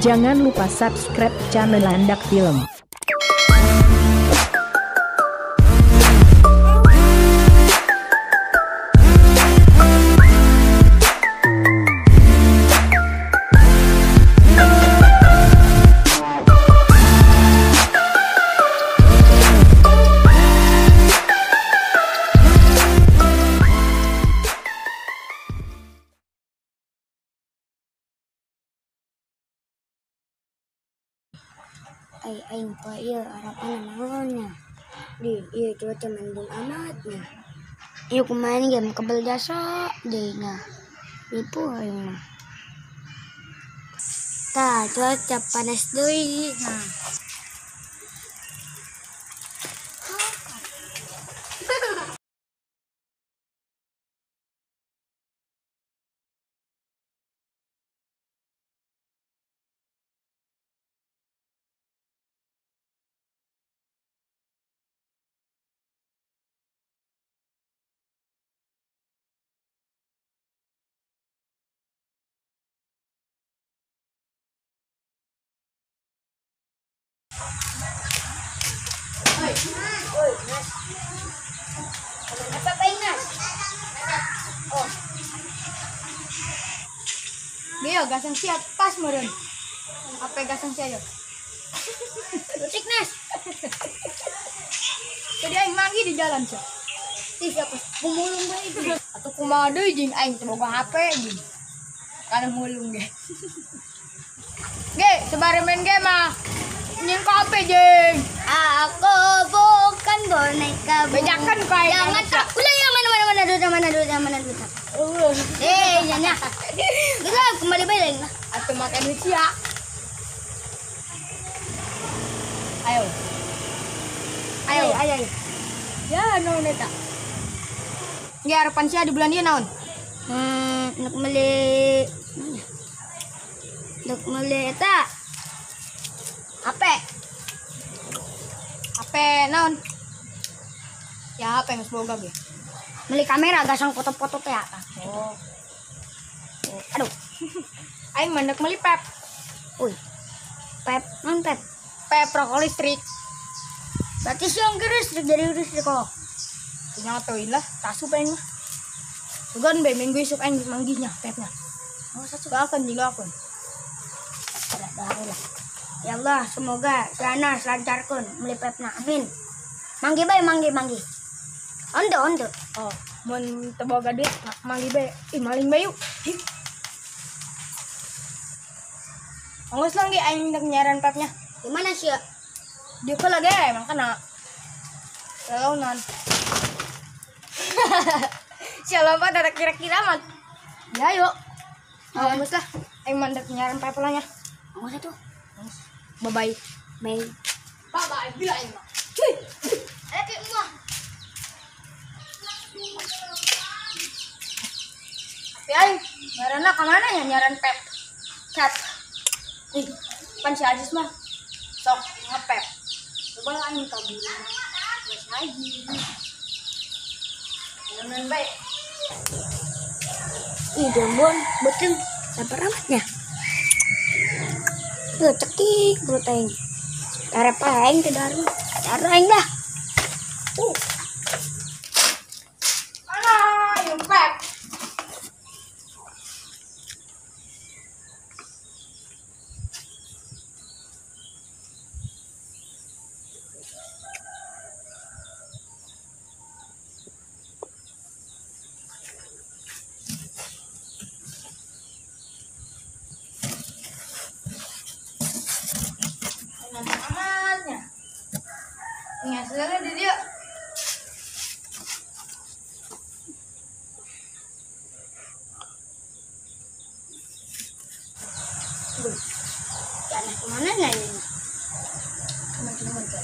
Jangan lupa subscribe channel Landak Film. Ay aing pa iya harapan naonnya di iya cuaca mendung amatnya iya kumain game kebel jasa deh nya nipu aing mah tah cuaca panas deui nah. Oi, Nas. Apa paling Nas? Oh. Geo, gasang sia pas meureun. Apa gasang sia yo? Cik Nas. Tadi aing manggih di jalan sia. Ih, siapa kumulung bae itu. Atuh kumaha deui jeung aing teu boga HP jeung. Kana mulung ge. Ge, sabari main game mah. Nyen kopi jeung. Aku bukan boneka. Bejakan kau. Jangan tak. Ulah yang mana mana mana duit mana duit mana duit. Eh, nya. Geus kembali bae lah. Atuh makan duit sia. Ayo. Ayo, ayo. Ya, naon eta? Ya harapan sia di bulan ieu naon? Nak meuli. Nak meuli eta. HP. HP naon? Ya HP geus boga ge. Beli kamera gasang foto-foto teh. Oh. Aduh. Aing mandek meuli pep. Uy. Pep, non pep. Pep rokok listrik. Berarti sih yang listrik dari listrik kok. Punya teuing lah, tasup aing mah. Sugan bae minggu isuk aing manggihnya pepnya. Oh, satu. Gak juga aku. Lah. Ya Allah, semoga si Anas lancarkan beli pepna. Amin. Manggi bae, manggi, manggi. Onde, onde. Oh, mun teu boga duit, manggi bae. Ih, maling bae yuk. Ongos lang ge aing rek nyaran pepnya. Di mana sih ya? Di heula ge, mangkana. Lalaunan. Sia lompat ada kira-kira mah. Ya yuk. Oh, ongos lah. Aing mandek nyaran pep nya. Ongos atuh. Bye bye. Bye. Bye bye bila aing mah. Cuy. Ayo mah. Tapi aing nyaranna ka mana nya nyaran pep. Cat. Ih, pan si Ajis mah sok ngepep. Coba lah aing kabur. Geus haji. Nyaran bae. Ih, jambon, betul. Sabar amatnya. Tuh, cekik perut aing. Tarep aing teh daru. Daru aing lah. Mana yang pep? Amatnya. Ngasilnya di dia. Jangan kemana nya ini? Kemana-kemana.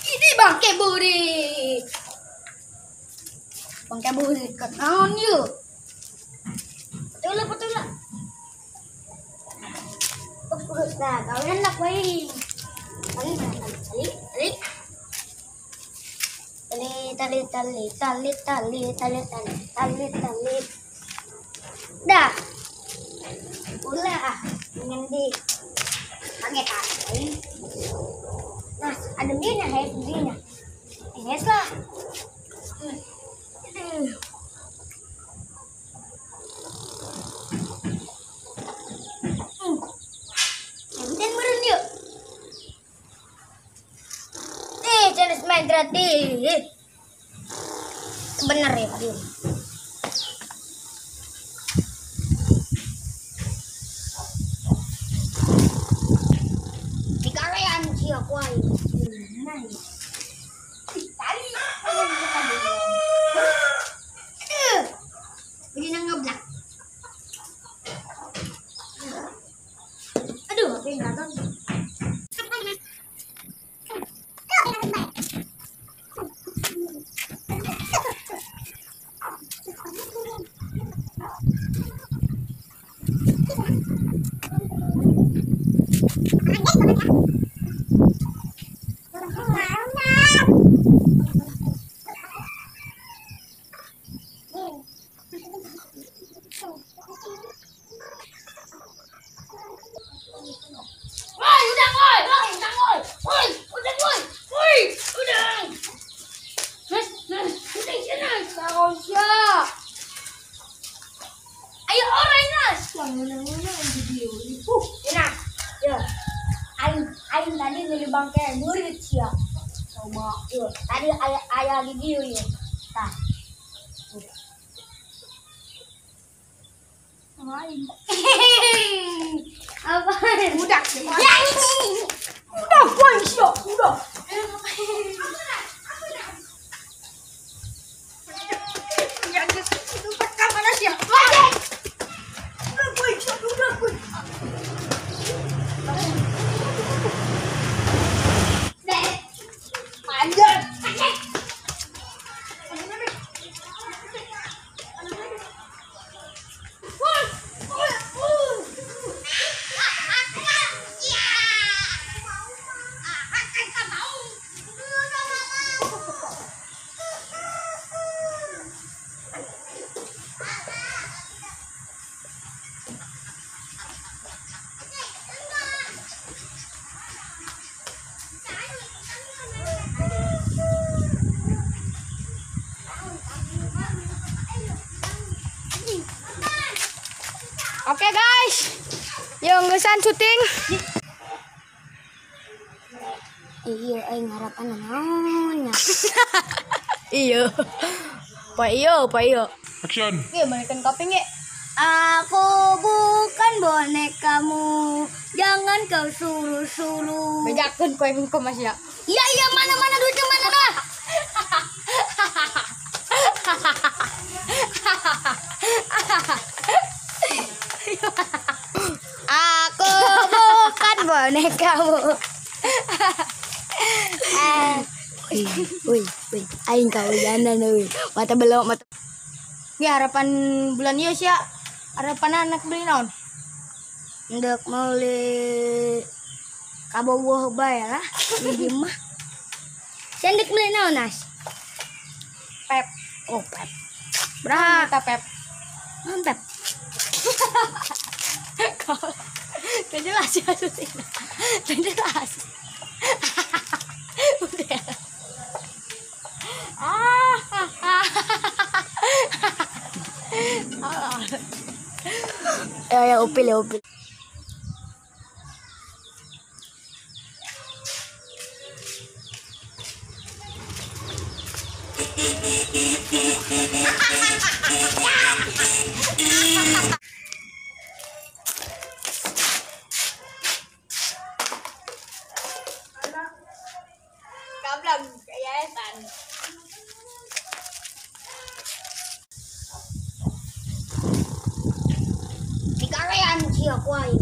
Ini bangke burik. Bangke burik ke naon yeuh? Betul lah, betul lah. Nah, kawinan lah kowe. Tali tali tali. Tali tali tali tali tali tali tali tali. Dah. Ulah ngendi. Pakai tali. Nah, ada dina, hes dina. Hes lah. Yang meureun yuk. Jenis main gratis. Bener ya, Pak. Dikarean sih aku aing. Nah. Tali. Begini ngeblak. Aduh, aku enggak tahu. Woi, udang woi, woi, udang woi, woi, udang woi, woi, udang. Nas, nas, udang sana, sausya. Ayo orang nas. Video. Nah, ya. Aing tadi ngeli bangke murid sia. Coba, yo. Tadi ayah video yo. Tah. Aing. Apa? Budak. Ya ini. Udah, woi, sia, udah. Yang itu tekan mana sia? Udah, woi, sia, udah, woi. Panjang. Oke guys, yuk ngesan syuting. Iya, aing harapan naon. Iya. Pak iyo, Pak iyo. Action. Iya, balikan kopi nge. Aku bukan bonekamu, jangan kau suruh-suruh. Bejakeun kowe engko Mas ya. Iya, iya, mana-mana duitnya mana dah. Aku bukan bonekamu. Woi, woi, aing kawijanan euy. Mata belok mata. Ya harapan bulan ieu sia. Harapan anak beli naon? Ndek meuli kabogoh bae lah di mah. Sia ndek meuli naon, Nas? Pep. Oh, pep. Berapa ta pep? Naon pep? Gak jelas ya syutingnya. Gak jelas. Udah. Ya, upil ya upil. Kablang yayasan. Dikarean sia ku aing.